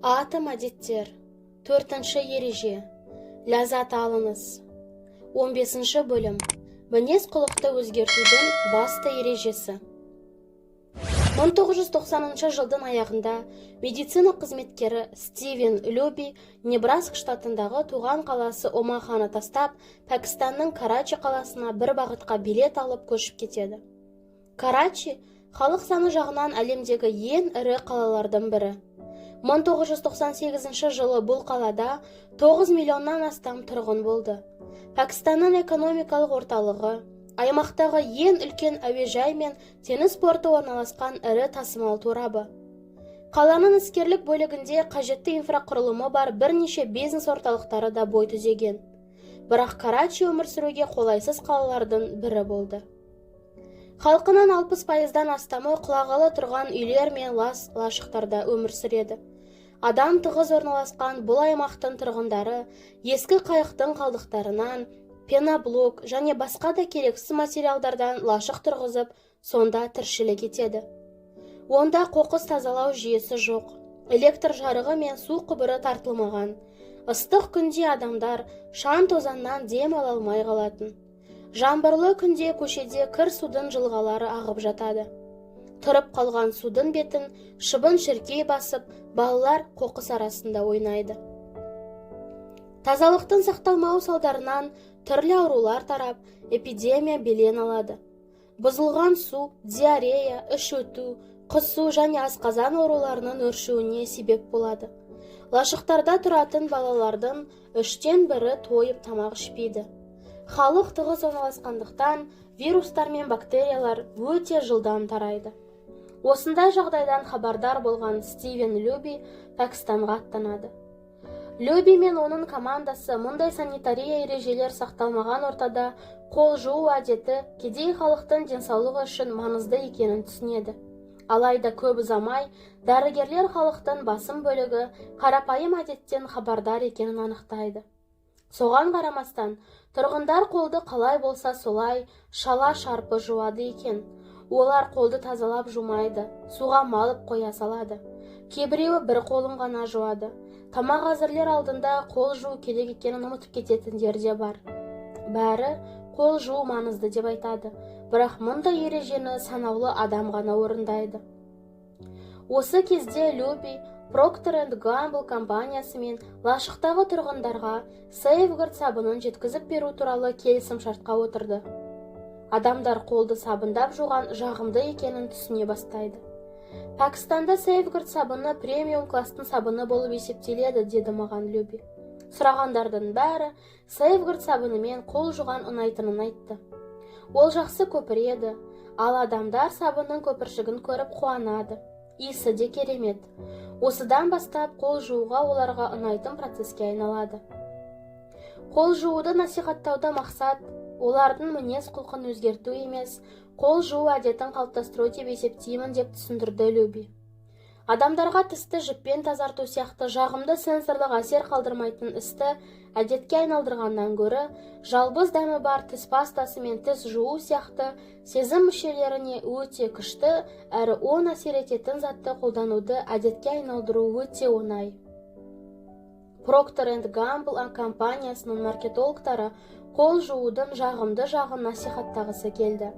Атом әдеттер. Төртінші ереже: ләззат алыңыз. 15 бөлім. Мінез құлықты өзгертудің басты ережесі. 1990 жылдың аяғында медицина қызметкері Стивен Люби Небраск штатындағы туған қаласы Омаханы тастап, Пәкістанның Карачи қаласына бір бағытқа билет алып көшіп кетеді. Карачи халық саны жағынан әлемдегі ең ірі қалалардың бірі. 1998 жылы бұл қалада 9 миллионнан астам тұрғын болды. Пәкістанның экономикалық орталығы, аймақтағы ең үлкен әуежай мен теңіз порты орналасқан ірі тасымал торабы. Қаланың іскерлік бөлігінде қажетті инфрақұрылымы бар бірнеше бизнес орталықтары да бой түзеген. Бірақ Карачи өмір сүруге қолайсыз қалалардың бірі болды. Халқының 60%-дан астамы құлағалы тұрған үйлер мен лас лашықтарда өмір сүреді. Адам тығыз орналасқан бұл аймақтың тұрғындары ескі қайықтың қалдықтарынан, пеноблок және басқа да керексіз материалдардан лашық тұрғызып, сонда тіршілік етеді. Онда қоқыс тазалау жүйесі жоқ, электр жарығы мен су құбыры тартылмаған. Ыстық күнде адамдар шаң тозаңнан дем ала алмай қалатын. Жаңбырлы күнде көшеде кір судың жылғалары ағып жатады. Тұрып қалған судың бетін шыбын шіркей басып, балалар қоқыс арасында ойнайды. Тазалықтың сақталмауы салдарынан түрлі аурулар тарап, эпидемия белең алады. Бұзылған су диарея, іш өту, құсу және асқазан ауруларының өршуіне себеп болады. Лашықтарда тұратын балалардың үштен бірі тойып тамақ ішпейді. Халық тығыз орналасқандықтан, вирустар мен бактериялар өте жылдам тарайды. Осындай жағдайдан хабардар болған Стивен Люби Пәкістанға аттанады. Люби мен оның командасы мұндай санитария ережелер сақталмаған ортада қол жуу әдеті кедей халықтың денсаулығы үшін маңызды екенін түсінеді. Алайда көп ұзамай дәрігерлер халықтың басым бөлігі қарапайым әдеттен хабардар екенін анықтайды. Соған қарамастан, тұрғындар қолды қалай болса солай шала шарпы жуады екен. Олар қолды тазалап жумайды, суға малып қоя салады. Кейбіреуі бір қолын ғана жуады. Тамақ әзірлер алдында қол жуу керек екенін ұмытып кететіндер де бар. Бәрі қол жуу маңызды деп айтады, бірақ мұндай ережені санаулы адам ғана орындайды. Осы кезде Люби Procter Gamble компаниясымен лашықтағы тұрғындарға Safeguard сабынын жеткізіп беру туралы келісім шартқа отырды. Адамдар қолды сабындап жуған жағымды екенін түсіне бастайды. «Пәкістанда Safeguard сабыны премиум класстың сабыны болып есептеледі», – деді маған Люби. «Сұрағандардың бәрі Safeguard сабынымен қол жуған ұнайтынын айтты. Ол жақсы көпіреді, ал адамдар сабынның көпіршігін көріп қуанады. Иісі де керемет. Осыдан бастап қол жууға оларға ұнайтын процеске айналады». Қол жууды насихаттауда мақсат олардың мінез құлқын өзгерту емес, қол жуу әдетін қалыптастыру деп есептеймін, деп түсіндірді Люби. Адамдарға тісті жіппен тазарту сияқты жағымды сенсорлық әсер қалдырмайтын істі әдетке айналдырғаннан гөрі, жалбыз дәмі бар тіс пастасы мен тіс жуу сияқты сезім мүшелеріне өте күшті әрі оң әсер ететін затты қолдануды әдетке айналдыру өте оңай. Procter Gamble компаниясының маркетологтары қол жуудың жағымды жағын насихаттағысы келді.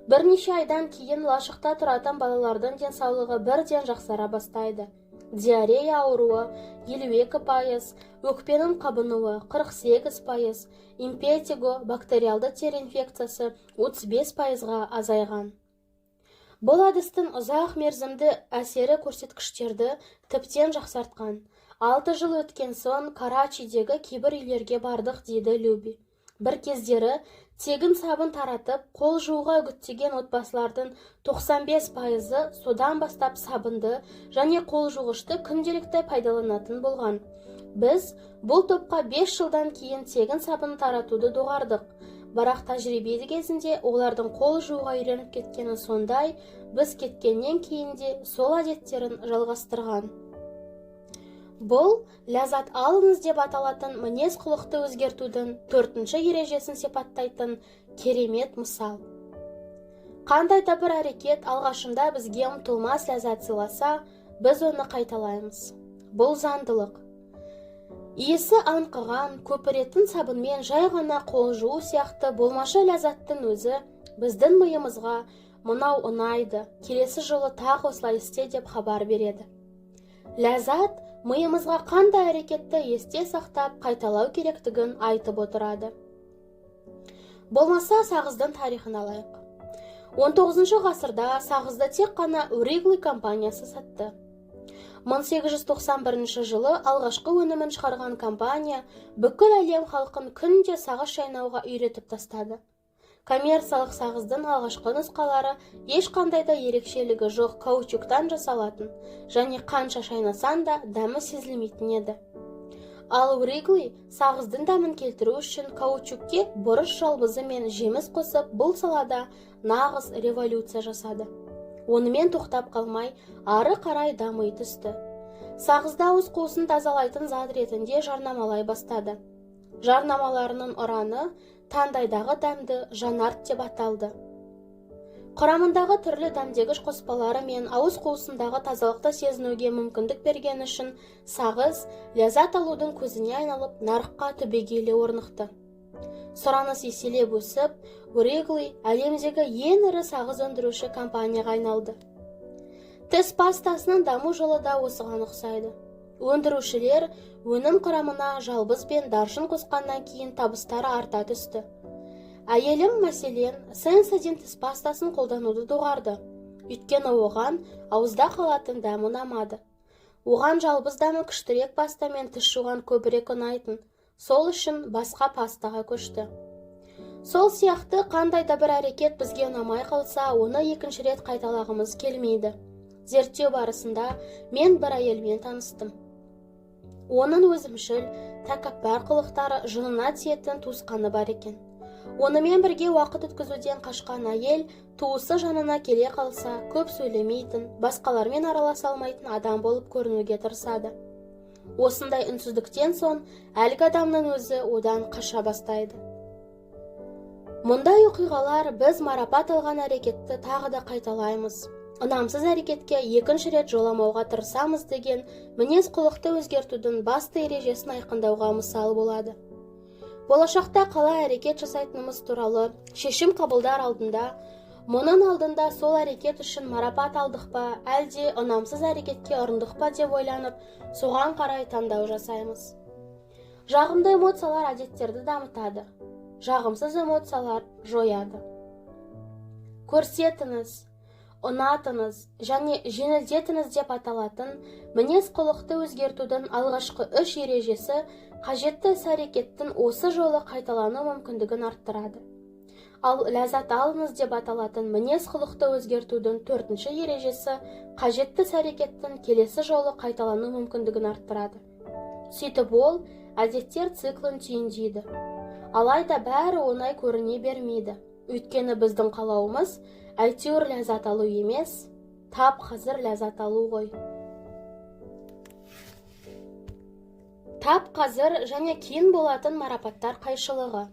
Бірнеше айдан кейін лашықта тұратын балалардың денсаулығы бірден жақсара бастайды. Диарея ауруы 52%, өкпенің қабынуы 48%, импетиго бактериалды тері инфекциясы 35%-ға азайған. Бұл әдістің ұзақ мерзімді әсері көрсеткіштерді тіптен жақсартқан. «6 жыл өткен соң Карачидегі кейбір үйлерге бардық, – дейді Люби. – Бір кездері тегін сабын таратып, қол жууға үгіттеген отбасылардың 95%-ы содан бастап сабынды және қол жуғышты күнделікті пайдаланатын болған. Біз бұл топқа 5 жылдан кейін тегін сабын таратуды доғардық. Бірақ тәжірибе кезінде олардың қол жууға үйреніп кеткені сондай, біз кеткеннен кейін де сол әдеттерін жалғастырған». Бұл ләззат алыңыз деп аталатын мінез құлықты өзгертудің төртінші ережесін сипаттайтын керемет мысал. Қандай да бір әрекет алғашында бізге ұмтылмас ләззат сыйласа, біз оны қайталаймыз. Бұл заңдылық. Иісі аңқыған, көпіретін сабынмен жай ғана қол жуу сияқты болмашы ләззаттың өзі біздің миымызға мынау ұнайды, келесі жолы тағы осылай істе деп хабар береді. Ләззат миымызға қандай әрекетті есте сақтап қайталау керектігін айтып отырады. Болмаса сағыздың тарихын алайық. 19 ғасырда сағызды тек қана Wrigley компаниясы сатты. 1891 жылы алғашқы өнімін шығарған компания бүкіл әлем халқын күнде сағыз шайнауға үйретіп тастады. Коммерциялық сағыздың алғашқы нұсқалары ешқандай да ерекшелігі жоқ каучуктан жасалатын және қанша шайнасаң да дәмі сезілмейтін еді. Ал Wrigley сағыздың дәмін келтіру үшін каучукке бұрыш жалбызы мен жеміс қосып, бұл салада нағыз революция жасады. Онымен тоқтап қалмай, ары қарай дами түсті. Сағызды ауыз қуысын тазалайтын зат ретінде жарнамалай бастады. Жарнамаларының ұраны таңдайдағы дәмді жанарт деп аталды. Құрамындағы түрлі дәмдегіш қоспалары мен ауыз қуысындағы тазалықты сезінуге мүмкіндік берген үшін сағыз ләззат алудың көзіне айналып, нарыққа түбегейлі орнықты. Сұраныс еселеп өсіп, Wrigley әлемдегі ең ірі сағыз өндіруші компанияға айналды. Тіс пастасының даму жолы да осыған ұқсайды. Өндірушілер өнім құрамына жалбыз бен даршын қосқаннан кейін табыстары арта түсті. Әйелім, мәселен, Sensodyne тіс пастасын қолдануды доғарды. Өйткені оған ауызда қалатын дәм ұнамады. Оған жалбыз дәмі күштірек пастамен тіс жуған көбірек ұнайтын. Сол үшін басқа пастаға көшті. Сол сияқты қандай да бір әрекет бізге ұнамай қалса, оны екінші рет қайталағымыз келмейді. Зерттеу барысында мен бір әйелмен таныстым. Оның өзімшіл, тәкаппар қылықтары жынына тиетін туысқаны бар екен. Онымен бірге уақыт өткізуден қашқан әйел туысы жанына келе қалса, көп сөйлемейтін, басқалармен араласа алмайтын адам болып көрінуге тырысады. Осындай үнсіздіктен соң әлгі адамның өзі одан қаша бастайды. Мұндай оқиғалар біз марапат алған әрекетті тағы да қайталаймыз, ұнамсыз әрекетке екінші рет жоламауға тырысамыз деген мінез құлықты өзгертудің басты ережесін айқындауға мысал болады. Болашақта қалай әрекет жасайтынымыз туралы шешім қабылдар алдында, мұның алдында сол әрекет үшін марапат алдық па, әлде ұнамсыз әрекетке ұрындық па деп ойланып, соған қарай таңдау жасаймыз. Жағымды эмоциялар әдеттерді дамытады, жағымсыз эмоциялар жояды. Көрсетіңіз, ұнатыңыз және жеңілдетіңіз деп аталатын мінез құлықты өзгертудің алғашқы үш ережесі қажетті іс-әрекеттің осы жолы қайталану мүмкіндігін арттырады. Ал ләззат алыңыз деп аталатын мінез құлықты өзгертудің төртінші ережесі қажетті іс-әрекеттің келесі жолы қайталану мүмкіндігін арттырады. Сөйтіп ол әдеттер циклін түйіндейді. Алайда бәрі оңай көріне бермейді. Өйткені біздің қалауымыз әйтеуір ләззат алу емес, тап қазір ләззат алу ғой. Тап қазір және кейін болатын марапаттар қайшылығы.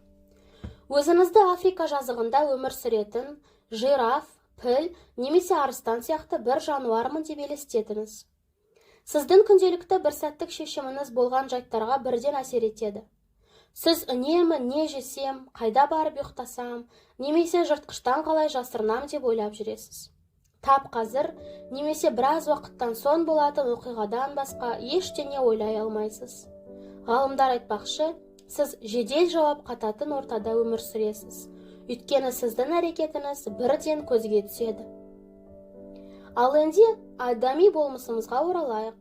Өзіңізді Африка жазығында өмір сүретін жираф, піл немесе арыстан сияқты бір жануармын деп елестетіңіз. Сіздің күнделікті бір сәттік шешіміңіз болған жайттарға бірден әсер етеді. Сіз үнемі не жесем, қайда барып ұйықтасам, немесе жыртқыштан қалай жасырынам деп ойлап жүресіз. Тап қазір немесе біраз уақыттан соң болатын оқиғадан басқа ештеңе ойлай алмайсыз. Ғалымдар айтпақшы, сіз жедел жауап қататын ортада өмір сүресіз. Өйткені сіздің әрекетіңіз бірден көзге түседі. Ал енді адами болмысымызға оралайық.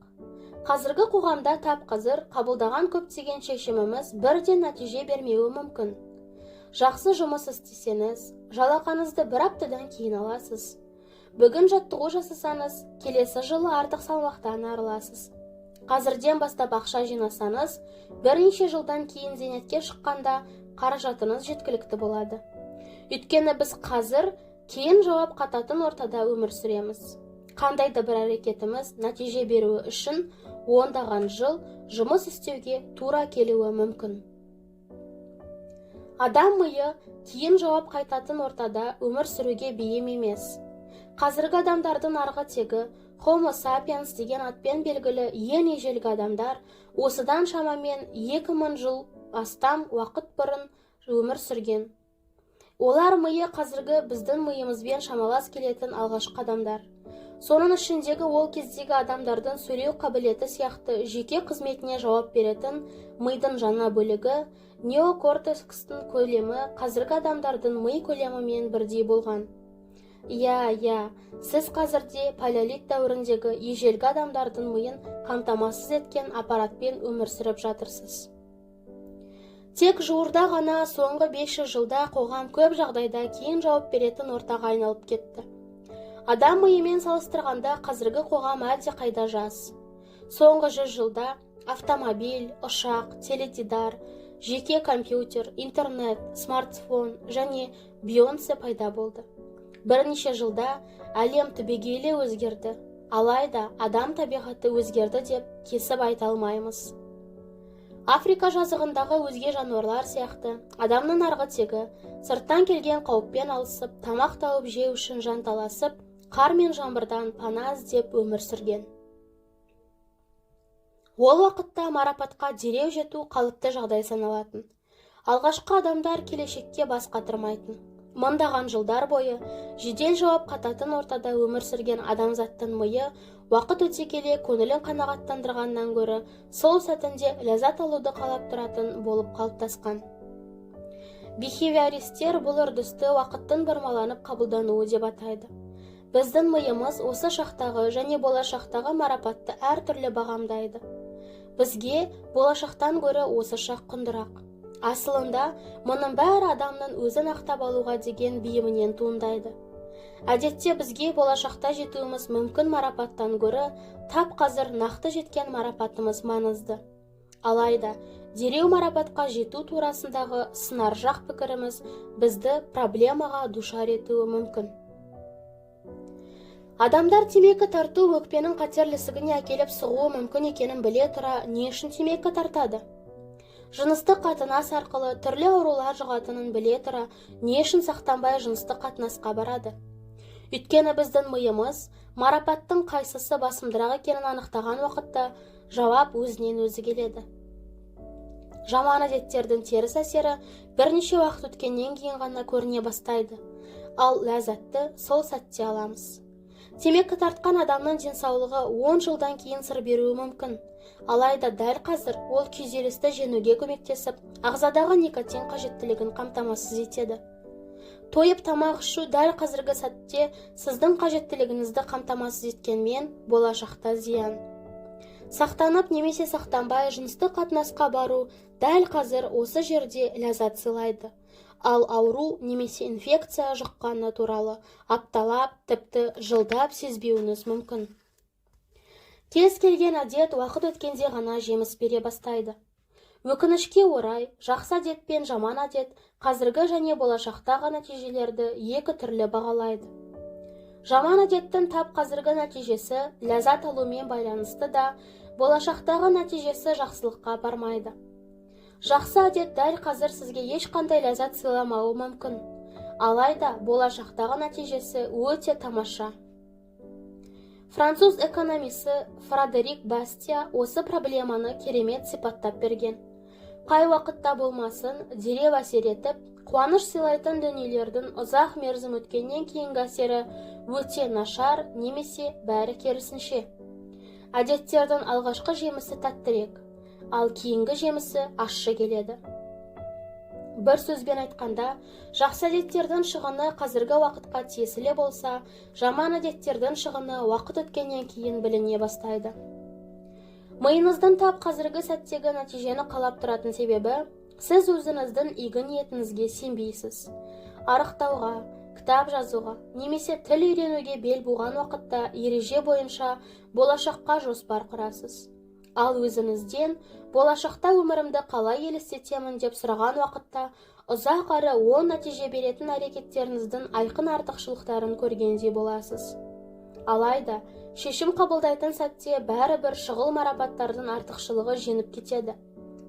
Қазіргі қоғамда тап қазір қабылдаған көптеген шешіміміз бірден нәтиже бермеуі мүмкін. Жақсы жұмыс істесеңіз, жалақыңызды бір аптадан кейін аласыз. Бүгін жаттығу жасасаңыз, келесі жылы артық салмақтан арыласыз. Қазірден бастап ақша жинасаңыз, бірнеше жылдан кейін зейнетке шыққанда қаражатыңыз жеткілікті болады. Өйткені біз қазір кейін жауап қататын ортада өмір сүреміз. Қандай да бір әрекетіміз нәтиже беруі үшін ондаған жыл жұмыс істеуге тура келуі мүмкін. Адам миы кейін жауап қайтатын ортада өмір сүруге бейім емес. Қазіргі адамдардың арғы тегі Homo sapiens деген атпен белгілі ең ежелгі адамдар осыдан шамамен 2000 жыл астам уақыт бұрын өмір сүрген. Олар миы қазіргі біздің миымызбен шамалас келетін алғашқы адамдар. Соның ішіндегі ол кездегі адамдардың сөйлеу қабілеті сияқты жеке қызметіне жауап беретін мидың жаңа бөлігі неокортекстің көлемі қазіргі адамдардың ми көлемімен бірдей болған. Иә, сіз қазірде палеолит дәуіріндегі ежелгі адамдардың миын қамтамасыз еткен аппаратпен өмір сүріп жатырсыз. Тек жуырда ғана, соңғы 500 жылда қоғам көп жағдайда кейін жауап беретін ортаға айналып кетті. Адам миымен салыстырғанда қазіргі қоғам әлдеқайда жас. Соңғы 100 жылда автомобиль, ұшақ, теледидар, жеке компьютер, интернет, смартфон және Бейонсе пайда болды. Бірнеше жылда әлем түбегейлі өзгерді. Алайда адам табиғаты өзгерді деп кесіп айта алмаймыз. Африка жазығындағы өзге жануарлар сияқты адамның арғы тегі сырттан келген қауіппен алысып, тамақ тауып жеу үшін жанталасып, қар мен жаңбырдан пана іздеп өмір сүрген. Ол уақытта марапатқа дереу жету қалыпты жағдай саналатын. Алғашқы адамдар келешекке бас қатырмайтын. Мыңдаған жылдар бойы жедел жауап қататын ортада өмір сүрген адамзаттың миы уақыт өте келе көңілін қанағаттандырғаннан гөрі сол сәтінде ләззат алуды қалап тұратын болып қалыптасқан. Бихевиористер бұл үрдісті уақыттың бұрмаланып қабылдануы деп атайды. Біздің миымыз осы шақтағы және болашақтағы марапатты әртүрлі бағамдайды. Бізге болашақтан гөрі осы шақ құндырақ. Асылында мұның бәрі адамның өзін ақтап алуға деген бейімінен туындайды. Әдетте бізге болашақта жетуіміз мүмкін марапаттан гөрі тап қазір нақты жеткен марапатымыз маңызды. Алайда дереу марапатқа жету турасындағы сынаржақ пікіріміз бізді проблемаға душар етуі мүмкін. Адамдар темекі тарту өкпенің қатерлі ісігіне әкеліп соғуы мүмкін екенін біле тұра не үшін темекі тартады? Жыныстық қатынас арқылы түрлі аурулар жұғатынын біле тұра не үшін сақтанбай жыныстық қатынасқа барады? Өйткені біздің миымыз марапаттың қайсысы басымдырақ екенін анықтаған уақытта жауап өзінен өзі келеді. Жаман әдеттердің теріс әсері бірнеше уақыт өткеннен кейін ғана көріне бастайды, ал ләззатты сол сәтте аламыз. Темекі тартқан адамның денсаулығы 10 жылдан кейін сыр беруі мүмкін. Алайда дәл қазір ол күйзелісті жеңуге көмектесіп, ағзадағы никотин қажеттілігін қамтамасыз етеді. Тойып тамақ ішу дәл қазіргі сәтте сіздің қажеттілігіңізді қамтамасыз еткенмен, болашақта зиян. Сақтанып немесе сақтанбай жыныстық қатынасқа бару дәл қазір осы жерде ләззат сыйлайды. Ал ауру немесе инфекция жұққаны туралы апталап, тіпті жылдап сезбеуіңіз мүмкін. Кез келген әдет уақыт өткенде ғана жеміс бере бастайды. Өкінішке орай, жақсы әдет пен жаман әдет қазіргі және болашақтағы нәтижелерді екі түрлі бағалайды. Жаман әдеттің тап қазіргі нәтижесі ләззат алумен байланысты да, болашақтағы нәтижесі жақсылыққа апармайды. Жақсы әдет дәл қазір сізге ешқандай ләззат сыйламауы мүмкін. Алайда болашақтағы нәтижесі өте тамаша. Француз экономисі Фредерик Бастия осы проблеманы керемет сипаттап берген. Қай уақытта болмасын дереу әсер етіп, қуаныш сыйлайтын дүниелердің ұзақ мерзім өткеннен кейінгі әсері өте нашар немесе бәрі керісінше. Әдеттердің алғашқы жемісі тәттірек, ал кейінгі жемісі ащы келеді. Бір сөзбен айтқанда, жақсы әдеттердің шығыны қазіргі уақытқа тиесілі болса, жаман әдеттердің шығыны уақыт өткеннен кейін біліне бастайды. Миыңыздың тап қазіргі сәттегі нәтижені қалап тұратын себебі, сіз өзіңіздің игі ниетіңізге сенбейсіз. Арықтауға, кітап жазуға немесе тіл үйренуге бел буған уақытта ереже бойынша болашаққа жоспар құрасыз. Ал өзіңізден болашақта өмірімді қалай елестетемін деп сұраған уақытта ұзақ әрі оң нәтиже беретін әрекеттеріңіздің айқын артықшылықтарын көргендей боласыз. Алайда шешім қабылдайтын сәтте бәрібір шұғыл марапаттардың артықшылығы жеңіп кетеді.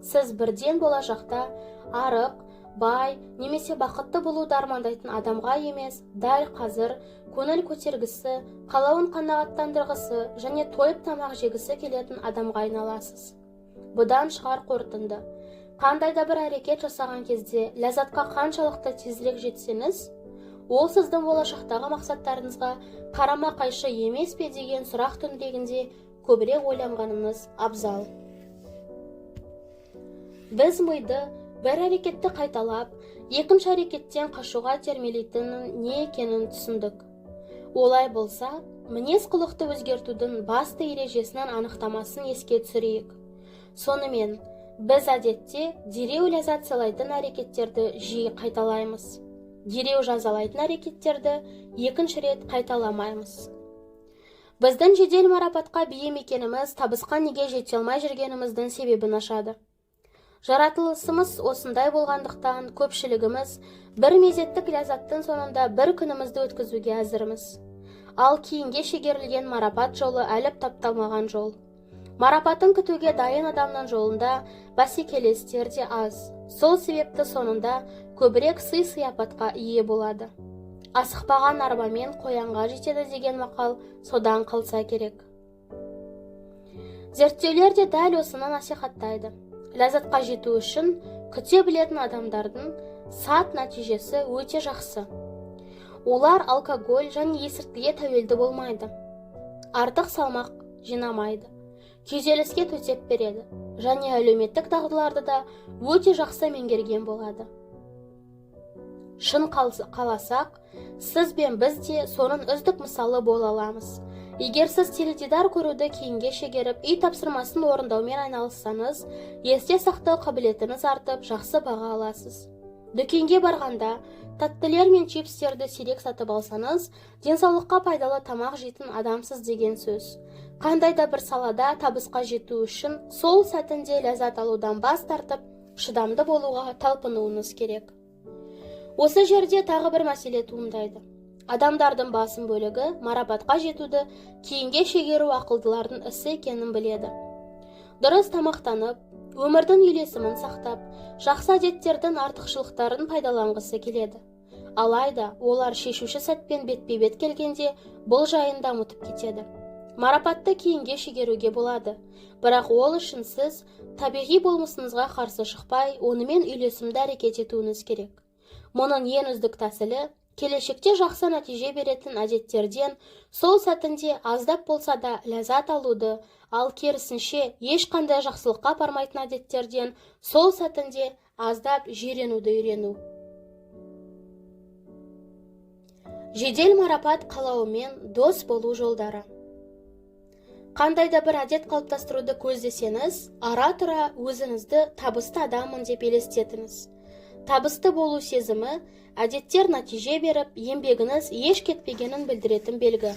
Сіз бірден болашақта арық, бай немесе бақытты болуды армандайтын адамға емес, дәл қазір көңіл көтергісі, қалауын қанағаттандырғысы және тойып тамақ жегісі келетін адамға айналасыз. Бұдан шығар қорытынды: қандай да бір әрекет жасаған кезде ләззатқа қаншалықты тезірек жетсеңіз, ол сіздің болашақтағы мақсаттарыңызға қарама-қайшы емес пе деген сұрақ төңірегінде көбірек ойланғаныңыз абзал. Біз миды бір әрекетті қайталап, екінші әрекеттен қашуға итермелейтінін не екенін түсіндік. Олай болса, мінез құлықты өзгертудің басты ережесінің анықтамасын еске түсірейік. Сонымен, біз әдетте дереу ләззат сыйлайтын әрекеттерді жиі қайталаймыз, дереу жазалайтын әрекеттерді екінші рет қайталамаймыз. Біздің жедел марапатқа бейім екеніміз табысқа неге жете алмай жүргеніміздің себебін ашады. Жаратылысымыз осындай болғандықтан, көпшілігіміз бір мезеттік ләззаттың соңында бір күнімізді өткізуге әзірміз. Ал кейінге шегерілген марапат жолы әлі тапталмаған жол. Марапатын күтуге дайын адамның жолында бәсекелестер де аз, сол себепті соңында көбірек сый-сияпатқа ие болады. Асықпаған арбамен қоянға жетеді деген мақал содан қалса керек. Зерттеулер де дәл осыны насихаттайды. Ләззатқа жету үшін күте білетін адамдардың сат нәтижесі өте жақсы. Олар алкоголь және есірткіге тәуелді болмайды, артық салмақ жинамайды, күйзеліске төтеп береді және әлеуметтік дағдыларды да өте жақсы меңгерген болады. Шын қаласақ, сіз бен біз де соның үздік мысалы бола аламыз. Егер сіз теледидар көруді кейінге шегеріп, үй тапсырмасын орындаумен айналыссаңыз, есте сақтау қабілетіңіз артып, жақсы баға аласыз. Дүкенге барғанда тәттілер мен чипстерді сирек сатып алсаңыз, денсаулыққа пайдалы тамақ жейтін адамсыз деген сөз. Қандай да бір салада табысқа жету үшін сол сәтінде ләззат алудан бас тартып, шыдамды болуға талпынуыңыз керек. Осы жерде тағы бір мәселе туындайды. Адамдардың басым бөлігі марапатқа жетуді кейінге шегеру ақылдылардың ісі екенін біледі. Дұрыс тамақтанып, өмірдің үйлесімін сақтап, жақсы әдеттердің артықшылықтарын пайдаланғысы келеді. Алайда олар шешуші сәтпен бетпе-бет келгенде бұл жайында ұмытып кетеді. Марапатты кейінге шегеруге болады, бірақ ол үшін сіз табиғи болмысыңызға қарсы шықпай, онымен үйлесімді әрекет етуіңіз керек. Мұның ең үздік тәсілі – келешекте жақсы нәтиже беретін әдеттерден сол сәтінде аздап болса да ләззат алуды, ал керісінше ешқандай жақсылыққа апармайтын әдеттерден сол сәтінде аздап жиренуді үйрену. Жедел марапат қалауымен дос болу жолдары. Қандай да бір әдет қалыптастыруды көздесеңіз, ара-тұра өзіңізді табысты адаммын деп елестетіңіз. Табысты болу сезімі әдеттер нәтиже беріп, еңбегіңіз еш кетпегенін білдіретін белгі.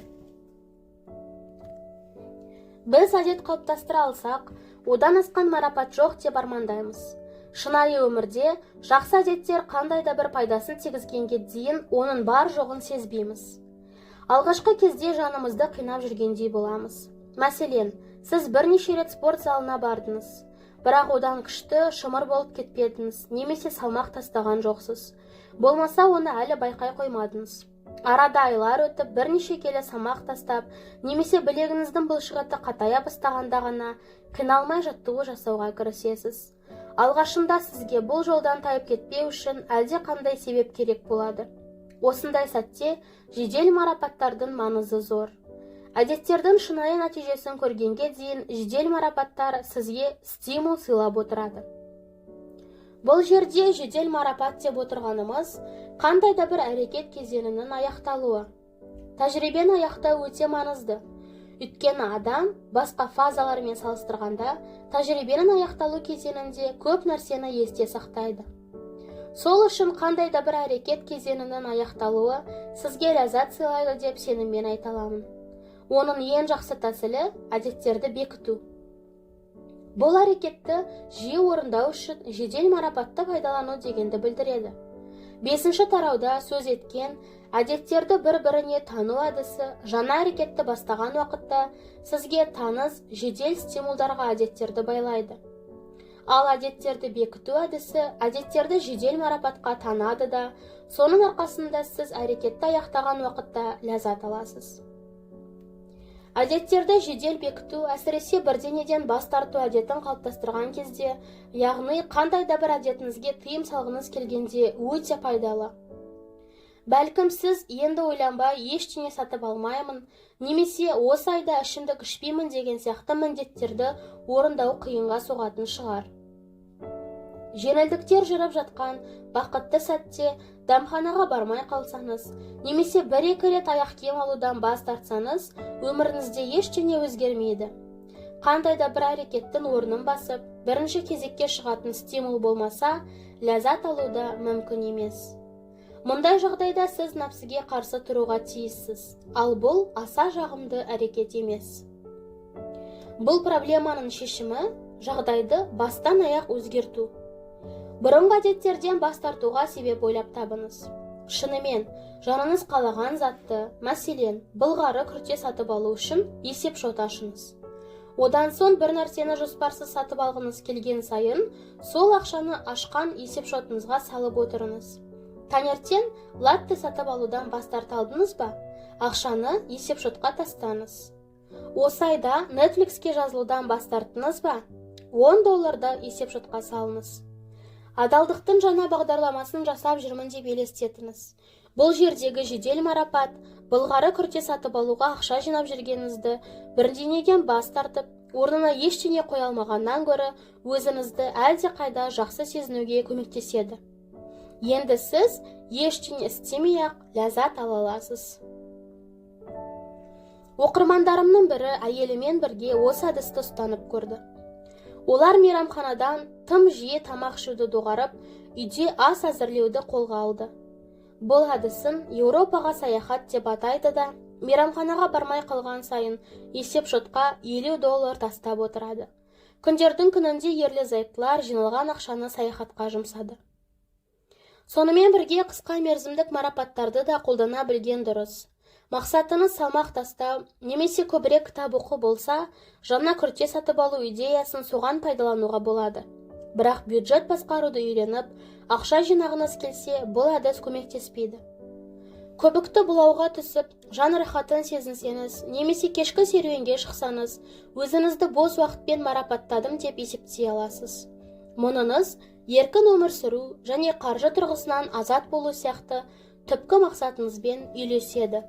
Біз әдет қалыптастыра алсақ, одан асқан марапат жоқ деп армандаймыз. Шынайы өмірде жақсы әдеттер қандай да бір пайдасын тигізгенге дейін оның бар жоғын сезбейміз. Алғашқы кезде жанымызды қинап жүргендей боламыз. Мәселен, сіз бірнеше рет спорт залына бардыңыз, бірақ одан күшті шымыр болып кетпедіңіз немесе салмақ тастаған жоқсыз. Болмаса оны әлі байқай қоймадыңыз. Арада айлар өтіп, бірнеше келі салмақ тастап, немесе білегіңіздің бұлшықеті қатая бастағанда ғана қиналмай жаттығу жасауға кірісесіз. Алғашында сізге бұл жолдан тайып кетпеу үшін әлде қандай себеп керек болады. Осындай сәтте жедел марапаттардың маңызы зор. Әдеттердің шынайы нәтижесін көргенге дейін жедел марапаттар сізге стимул сыйлап отырады. Бұл жерде жедел марапат деп отырғанымыз қандай да бір әрекет кезеңінің аяқталуы. Тәжірибені аяқтау өте маңызды. Өйткені адам басқа фазалармен салыстырғанда тәжірибенің аяқталу кезеңінде көп нәрсені есте сақтайды. Сол үшін қандай да бір әрекет кезеңінің аяқталуы сізге ләззат сыйлайды деп сеніммен айта аламын. Оның ең жақсы тәсілі әдеттерді бекіту. Бұл әрекетті жиі орындау үшін жедел марапатты пайдалану дегенді білдіреді. 5-ші тарауда сөз еткен әдеттерді бір-біріне тану әдісі жаңа әрекетті бастаған уақытта сізге таныс жедел стимулдарға әдеттерді байлайды. Ал әдеттерді бекіту әдісі әдеттерді жедел марапатқа танады да, соның арқасында сіз әрекетті аяқтаған уақытта ләззат аласыз. Әдеттерді жедел бекіту әсіресе бірдеңеден бас тарту әдетін қалыптастырған кезде, яғни қандай да бір әдетіңізге тыйым салғыңыз келгенде өте пайдалы. Бәлкім сіз енді ойланбай ештеңе сатып алмаймын, немесе осы айда ішімдік ішпеймін деген сияқты міндеттерді орындау қиынға соғатын шығар. Жеңілдіктер жүріп жатқан бақытты сәтте дәмханаға бармай қалсаңыз, немесе бір-екі рет аяқ киім алудан бас тартсаңыз, өміріңізде ештеңе өзгермейді. Қандай да бір әрекеттің орнын басып, бірінші кезекке шығатын стимул болмаса, ләззат алу да мүмкін емес. Мұндай жағдайда сіз нәпсіге қарсы тұруға тиіссіз, ал бұл аса жағымды әрекет емес. Бұл проблеманың шешімі жағдайды бастан аяқ өзгерту. Бұрынғы әдеттерден бас тартуға себеп ойлап табыңыз. Шынымен, жаныңыз қалаған затты, мәселен, былғары күрте сатып алу үшін есепшот ашыңыз. Одан соң бір нәрсені жоспарсыз сатып алғыңыз келген сайын, сол ақшаны ашқан есепшотыңызға салып отырыңыз. Таңертең латте сатып алудан бас тарта алдыңыз ба? Ақшаны есепшотқа тастаңыз. Осы айда Netflixке жазылудан бас тарттыңыз ба? $10 есепшотқа салыңыз. Адалдықтың жаңа бағдарламасын жасап жүрмін деп елестетіңіз. Бұл жердегі жедел марапат, былғары күрте сатып алуға ақша жинап жүргеніңізді бірдеңеден бас тартып, орнына ештеңе қоя алмағаннан гөрі өзіңізді әлдеқайда жақсы сезінуге көмектеседі. Енді сіз ештеңе істемей-ақ ләззат ала аласыз. Оқырмандарымның бірі әйелімен бірге осы әдісті ұстанып көрді. Олар мейрамханадан тым жиі тамақ ішуді доғарып, үйде ас әзірлеуді қолға алды. Бұл әдісін Еуропаға саяхат деп атайды да, мейрамханаға бармай қалған сайын есепшотқа $50 тастап отырады. Күндердің күнінде ерлі зайыптылар жиналған ақшаны саяхатқа жұмсады. Сонымен бірге қысқа мерзімдік марапаттарды да қолдана білген дұрыс. Мақсатыңыз салмақ тастау немесе көбірек кітап оқу болса, жаңа күрте сатып алу идеясын соған пайдалануға болады. Бірақ бюджет басқаруды үйреніп, ақша жинағыңыз келсе, бұл әдіс көмектеспейді. Көбікті бұлауға түсіп, жан рахатын сезінсеңіз, немесе кешкі серуенге шықсаңыз, өзіңізді бос уақытпен марапаттадым деп есептей аласыз. Мұныңыз еркін өмір сүру және қаржы тұрғысынан азат болу сияқты түпкі мақсатыңызбен үйлеседі.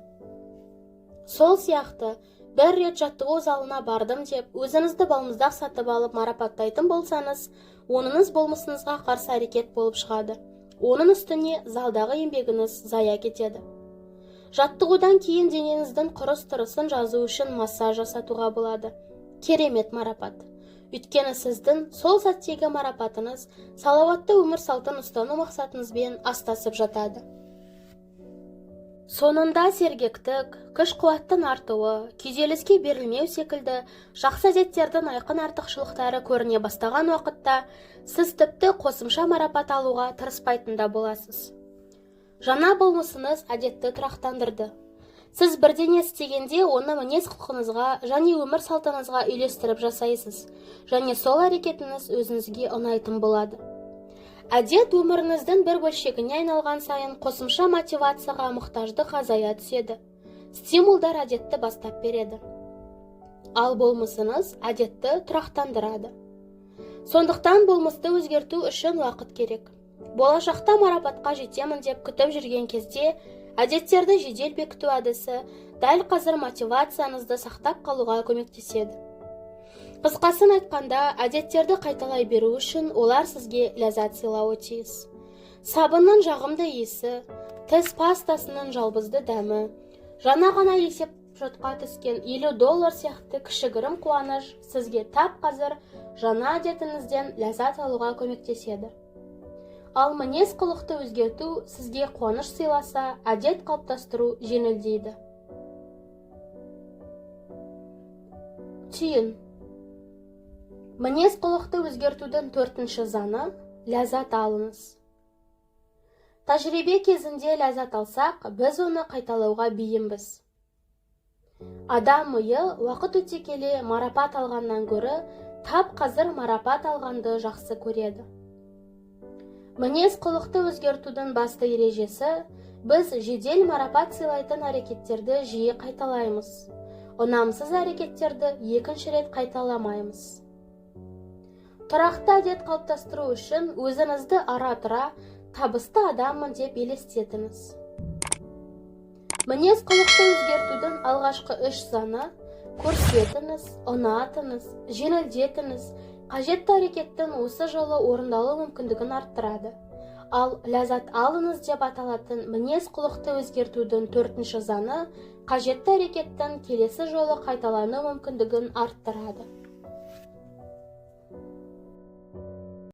Сол сияқты бір рет жаттығу залына бардым деп, өзіңізді балмұздақ сатып алып марапаттайтын болсаңыз, оныңыз болмысыңызға қарсы әрекет болып шығады. Оның үстіне залдағы еңбегіңіз зая кетеді. Жаттығудан кейін денеңіздің құрыс-тұрысын жазу үшін массаж жасатуға болады. Керемет марапат. Өйткені сіздің сол сәттегі марапатыңыз салауатты өмір салтын ұстану мақсатыңызбен астасып жатады. Соңында сергектік, күш-қуаттың артуы, күйзеліске берілмеу секілді жақсы әдеттердің айқын артықшылықтары көріне бастаған уақытта сіз тіпті қосымша марапат алуға тырыспайтын да боласыз. Жаңа болмысыңыз әдетті тұрақтандырды. Сіз бірдеңе істегенде оны мінез-құлқыңызға және өмір салтыңызға үйлестіріп жасайсыз, және сол әрекетіңіз өзіңізге ұнайтын болады. Әдет өміріңіздің бір бөлшегіне айналған сайын қосымша мотивацияға мұқтаждық азая түседі. Стимулдар әдетті бастап береді. Ал болмысыңыз әдетті тұрақтандырады. Сондықтан болмысты өзгерту үшін уақыт керек. Болашақта марапатқа жетемін деп күтіп жүрген кезде әдеттерді жедел бекіту әдісі дәл қазір мотивацияңызды сақтап қалуға көмектеседі. Қысқасын айтқанда, әдеттерді қайталай беру үшін олар сізге ләззат сыйлауы тиіс. Сабынның жағымды иісі, тіс пастасының жалбызды дәмі, жаңа ғана есепшотқа түскен $50 сияқты кішігірім қуаныш сізге тап қазір жаңа әдетіңізден ләззат алуға көмектеседі. Ал мінез құлықты өзгерту сізге қуаныш сыйласа, әдет қалыптастыру жеңілдейді. Түйін. Мінез құлықты өзгертудің 4-ші заңы ләззат алыңыз. Тәжірибе кезінде ләззат алсақ, біз оны қайталауға бейімбіз. Адам миы уақыт өте келе марапат алғаннан гөрі Тап қазір марапат алғанды жақсы көреді. Мінез құлықты өзгертудің басты ережесі: біз жедел марапат сыйлайтын әрекеттерді жиі қайталаймыз, ұнамсыз әрекеттерді екінші рет қайталамаймыз. Тұрақты әдет қалыптастыру үшін өзіңізді ара-тұра табысты адаммын деп елестетіңіз. Мінез құлықты өзгертудің алғашқы үш заңы: көрсетіңіз, ұнатыңыз, жеңілдетіңіз — қажетті әрекеттің осы жолы орындалу мүмкіндігін арттырады. Ал ләззат алыңыз деп аталатын мінез құлықты өзгертудің төртінші заңы қажетті әрекеттің келесі жолы қайталану мүмкіндігін арттырады.